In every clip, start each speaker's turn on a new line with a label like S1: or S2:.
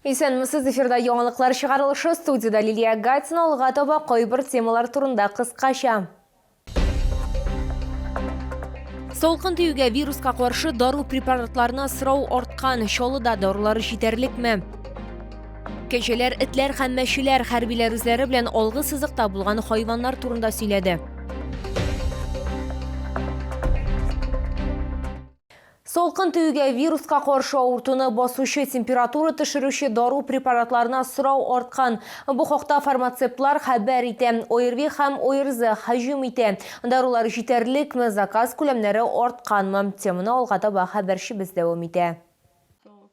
S1: Исәнмесез, эфирда яңалыклар чыгарылышы, студиядә Лилия Гатина, алга таба кайбер темалар турында кыскача. Салкын тиюгә вируска каршы дару препаратларына сорау арткан, Чаллыда дарулар җитәрлекме? Кәҗәләр, этләр һәм мәчеләр хәрбиләр үзләре белән алгы сызыкта булган хайваннар турында сөйләде. Салкын тиюгә вируска каршы авыртуны басучы, температура төшерүче дару препаратларына сорау арткан. Бу хакта фармацевтлар хәбәр итә. ОРВИ һәм ОРЗ һөҗүм итә. Дарулар җитәрлекме, заказ күләмнәре артканмы? Теманы алга таба хәбәрчебез дәвам итә.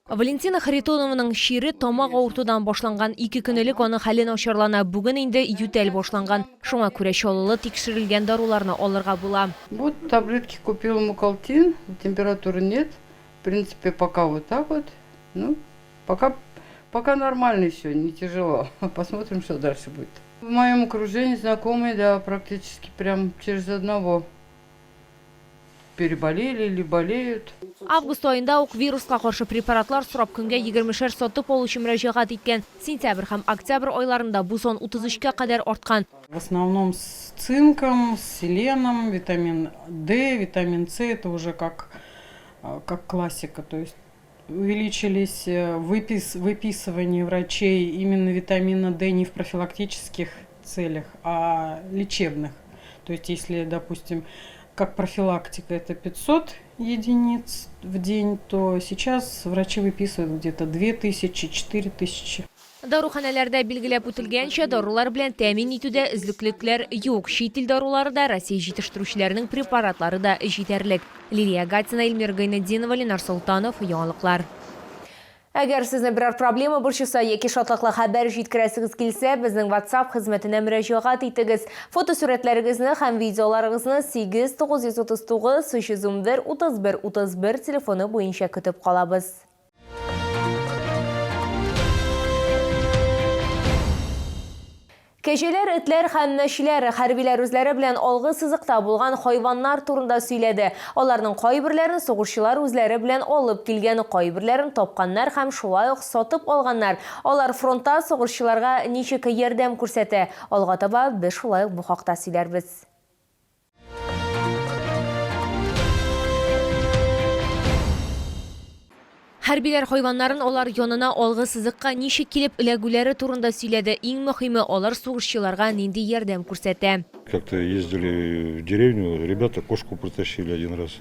S1: Валентина Харитонованың чире тамак авыртудан башланган. Ике көн элек аның хәле начарлана, бүген инде ютәл башланган. Шуңа күрә Чаллылы тикшерелгән даруларны алырга була.
S2: Вот таблетки купила мукалтин, температуры нет, в принципе пока вот так вот, ну пока пока нормально еще, не тяжело, посмотрим что дальше будет. В моем окружении знакомые, да, практически прям через одного. Переболели или болеют.
S1: Август аенда ук вируска каршы препаратлар сорап көнгә егермешәр сатып алучы мөрәҗәгать иткән. Сентябрь һәм октябрь айларында бу сан 33 кә кадәр арткан.
S3: В основном с цинком, с селеном, витамин D, витамин С, это уже как, как классика. То есть увеличились выпис, выписывание врачей именно витамина D не в профилактических целях, а лечебных. То есть если, допустим, как профилактика это 500 единиц в день, то сейчас врачи выписывают где-то 2000, 4000.
S1: Даруханәләрдә билгеләп үтелгәнчә, дарулар белән тәэмин итүдә өзлеклекләр юк. Чит ил дарулары да, Россия җитештерүчеләренең препаратлары да җитәрлек. Лилия Гатина, Эльмира Гайнетдинова, Ленар Солтанов, Яңалыклар. Әгәр сезне берәр проблема борчыса яки шатлыклы хәбәр җиткерәсегез килсә, безнең WhatsApp хезмәтенә мөрәҗәгать итегез. Фотосурәтләрегезне һәм видеоларыгызны 8 939 311 31 31 телефоны буенча көтеп калабыз. Кәҗәләр, этләр һәм мәчеләр, хәрбиләр үзләре белән алгы сызыкта булган хайваннар турында сөйләде. Аларның кайберләрен сугышчылар үзләре белән алып килгән, кайберләрен тапканнар һәм шулай ук сатып алганнар. Алар фронтта сугышчыларга ничек ярдәм күрсәтә? Алга таба без шулай ук бу хакта сөйләрбез. Хәрбиләр хайваннарын алар янына алгы сызыкка ничек килеп эләгүләре турында сөйләде. Иң мөһиме, алар сугышчыларга нинди ярдәм күрсәтә.
S4: Как-то ездили в деревню, ребята кошку притащили один раз.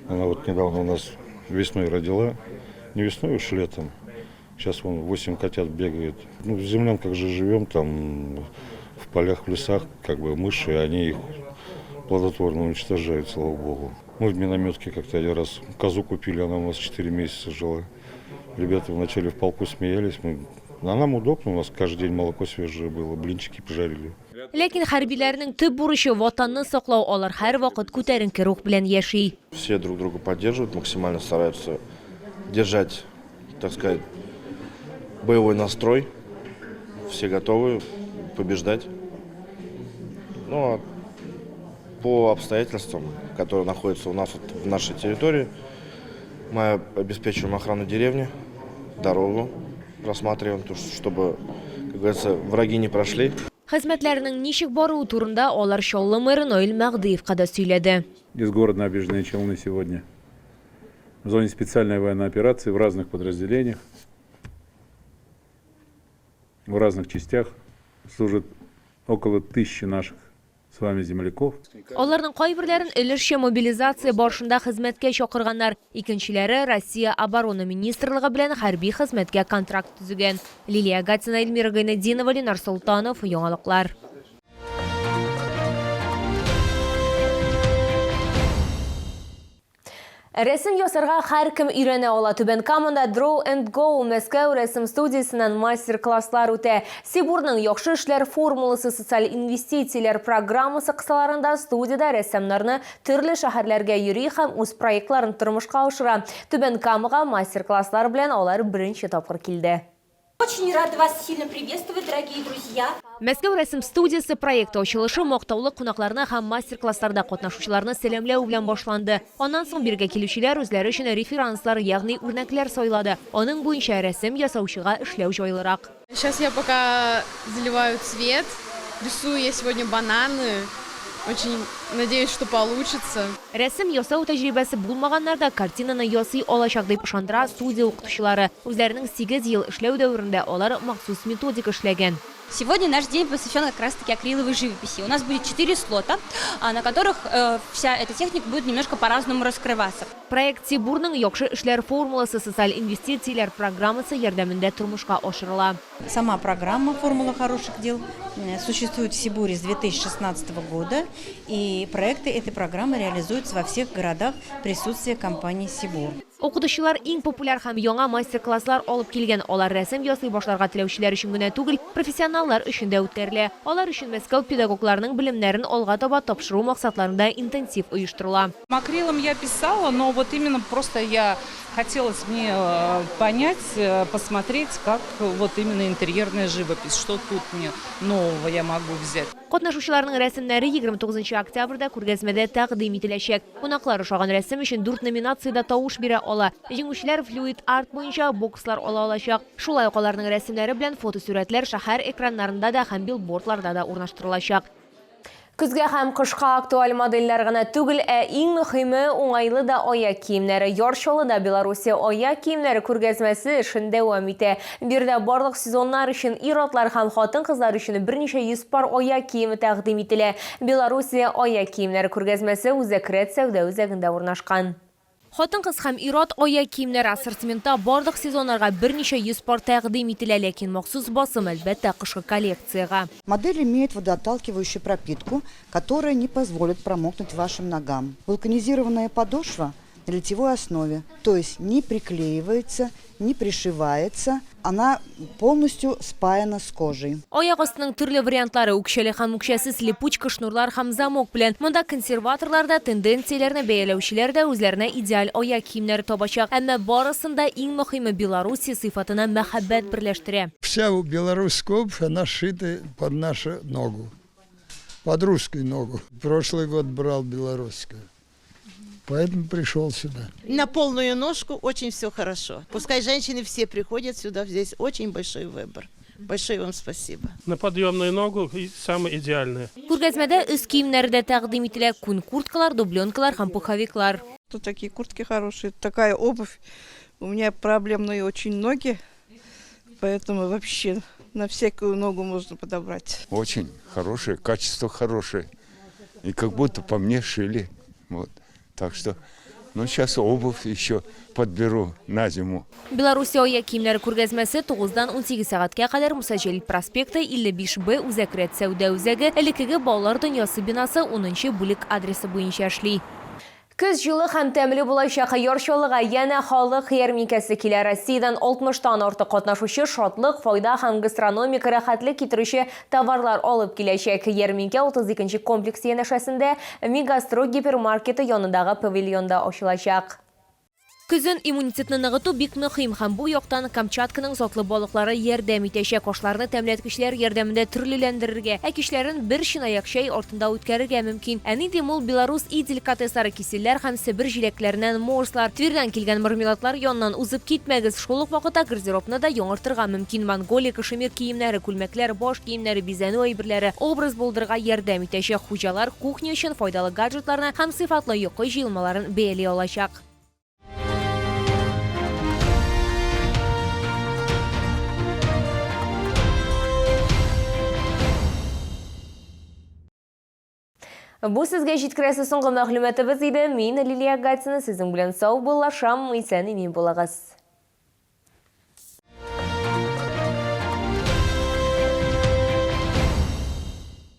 S4: Она вот недавно у нас весной родила. Не весной, уж летом. Сейчас вон 8 котят бегает. Ну, в землянках же живем, там в полях, в лесах, как бы мыши, они их плодотворно уничтожают, слава богу. Мы в минометке как-то один раз козу купили, она у нас 4 месяца жила. Ребята вначале в полку смеялись, мы а нам удобно, у нас каждый день молоко свежее было, блинчики пожарили.
S1: Ләкин хәрбиләрнең төп бурычы, Ватанны саклау, алар һәрвакыт күтәренке рух белән яши.
S5: Все друг друга поддерживают, максимально стараются держать так сказать, боевой настрой. Все готовы побеждать. Ну, а по обстоятельствам, которые находятся у нас вот в нашей территории, мы обеспечиваем охрану деревни, дорогу просматриваем, чтобы, как говорится, враги не прошли.
S1: Хезмәтләренең ничек баруы турында алар Чаллы мэры Наил Мәгъдиевка да сөйләде.
S6: Из города Набережные Челны сегодня в зоне специальной военной операции в разных подразделениях, в разных частях служит около тысячи наших с вами земляков.
S1: Аларның кайберләрен өлешчә мобилизация барышында хезмәткә чакырганнар, икенчеләре Россия Оборона министрлыгы белән хәрби хезмәткә контракт төзегән. Лилия Гатина, Эльмира Гайнетдинова, Ленар Солтанов, Яңалыклар. Рәсем ясарга һәркем өйрәнә ала. Түбән Камада Draw and Go Мәскәү рәсем студиясеннән мастер-класслар үтә. Сибурның яхшы эшләр формуласы социаль инвестицияләр программасы кысаларында студиядә рәссамнарны төрле шәһәрләргә йөри һәм үз проектларын тормышка ашыра. Түбән Камага мастер-класслар белән алар беренче тапкыр килде.
S7: Очень рада вас сильно приветствовать, дорогие друзья.
S1: Мәскәү рәсем студиясе проекты ачылышы мактаулы кунакларны һәм мастер-классларда катнашучыларны сәламләү белән башланды. Аннан соң бирегә килүчеләр үзләре өчен реферанслар, ягъни үрнәкләр сайлады. Аның буенча рәсем ясаучыга эшләү җайлырак.
S8: Сейчас я пока заливаю цвет, рисую я сегодня бананы. Очень надеюсь, что получится.
S1: Рәсем ясау тәҗрибәсе булмаганнар да картинаны ясый алачак, дип ышандыра студия укытучылары. Үзләренең 8 ел эшләү дәверендә алар махсус методика эшләгән.
S7: Сегодня наш день посвящен как раз-таки акриловой живописи. У нас будет 4 слота, на которых вся эта техника будет немножко по-разному раскрываться.
S1: Проект Сибурның яхшы эшләр формуласы социаль инвестицияләр программасы ярдәмендә тормышка ашырыла.
S9: Сама программа «Формула хороших дел» существует в Сибуре с 2016 года, и проекты этой программы реализуются во всех городах присутствия компании «Сибур».
S1: Укытучылар иң популяр һәм яңа мастер-класслар алып килгән. Алар рәсем ясый башларга теләүчеләр өчен генә түгел, профессионаллар өчен дә үткәрелә. Алар өчен Мәскәү педагогларының белемнәрен алга таба тапшыру максатларында интенсив оештырыла.
S10: Акрилом я писала, но вот именно просто я хотелось мне понять, посмотреть, как вот именно интерьерная живопись, что тут мне нового я могу взять.
S1: Катнашучыларның рәсемнәре 29 октябрьдә күргәзмәдә тәкъдим ителәчәк. Кунаклар ошаган рәсем өчен 4 номинациядә тавыш бирә ала. Җиңүчеләр флюид арт буенча бокслар ала алачак. Шулай ук аларның рәсемнәре белән фотосурәтләр шәһәр экраннарында да һәм билбордларда да урнаштырылачак. Көзгә һәм кышка актуаль модельләр генә түгел, ә иң мөһиме уңайлы да аяк киемнәре. Яр Чаллыда Белоруссия аяк киемнәре күргәзмәсе эшен дәвам итә. Биредә барлык сезоннар өчен ир-атлар һәм хатын-кызлар өчен берничә йөз пар аяк киеме тәкъдим ителә. Белоруссия аяк киемнәре күргәзмәсе Үзәк рәт сәүдә үзәгендә урнашкан. Хатын-кыз һәм ир-ат аяк киемнәре ассортиментта барлык сезоннарга берничә йөз пар тәкъдим ителә, ләкин махсус басым, әлбәттә, кышкы коллекциягә.
S11: Модель имеет водоотталкивающую пропитку, которая не позволит промокнуть вашим ногам. Вулканизированная подошва на литьевой основе, то есть не приклеивается, не пришивается, она полностью спаяна с кожей.
S1: Аяк астының төрле вариантлары үкчәле һәм үкчәсез, липучка, шнурлар һәм замок белән. Монда консерваторлар да, тенденцияләрне бәяләүчеләр дә үзләренә идеаль аяк киемнәре табачак. Әмма барысын да иң мөһиме Белоруссия сыйфатына мәхәббәт берләштерә.
S12: Вся белорусская обувь, она сшита под нашу ногу, под русскую ногу. Прошлый год брал белорусскую. Поэтому пришел сюда.
S13: На полную ножку очень все хорошо. Пускай женщины все приходят сюда, здесь очень большой выбор. Большое вам спасибо.
S14: На подъемную ногу самое идеальное.
S1: Күргәзмәдә өс киемнәре дә тәкъдим ителә: күн курткалар, дубленкалар һәм пуховиклар.
S15: Тут такие куртки хорошие, такая обувь. У меня проблемные очень ноги, поэтому вообще на всякую ногу можно подобрать.
S16: Очень хорошее, качество хорошее. И как будто по мне шили. Вот. Так что, ну, сейчас обувь еще подберу на зиму.
S1: Белоруссия аяк киемнәре күргәзмәсе 9-дан 18 сәгатькә кадәр Муса Җәлил проспекты 55Б, Үзәк рәт сәүдә үзәге, элеккеге Балалар дөньясы бинасы 10 бүлек адресы буенча эшли. Көз җылы һәм тәмле булачак. Яр Чаллыга янә халык ярминкәсе килә. Россиядән 60тан артык катнашучы шатлык, файда һәм гастрономик рәхәтлек китерүче товарлар алып киләчәк. Ярминкә 32 комплекс янәшәсендә Мегастрой гипермаркеты янындагы павильонда ачылачак. Көзен иммунитетны ныгыту бик мөһим һәм бу яктан Камчатканың затлы балыклары ярдәм итәчәк. Ашларны тәмләткечләр ярдәмендә төрлеләндерергә, ә кичләрен бер чынаяк чәй артында үткәрергә мөмкин. Ә нинди мул белорус и деликатеслары: кисельләр һәм Себер җиләкләреннән морслар. Твердән килгән мармеладлар яныннан узып китмәгез. Шул ук вакытта гардеробны да яңартырга мөмкин. Монголия кашемир киемнәре, күлмәкләр, баш киемнәре, бизәнү әйберләре образ булдырырга ярдәм итәчәк. Хуҗалар кухня өчен файдалы гаджетларны һәм сыйфатлы йокы җыелмаларын бәяли алачак. Бу сезгә җиткерәсе соңгы мәгълүматыбыз иде. Мин, Лилия Гатина, сезнең белән саубуллашам. Исән имин булыгыз.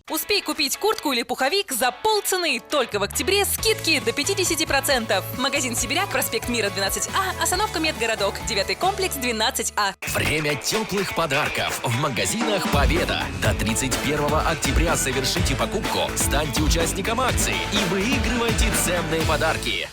S17: Успей купить куртку или пуховик за полцены. Только в октябре скидки до 50%. Магазин «Сибиряк», проспект Мира, 12А, остановка Медгородок, 9 комплекс, 12А.
S18: Время теплых подарков в магазинах «Победа». До 31 октября совершите покупку, станьте участником акции и выигрывайте ценные подарки.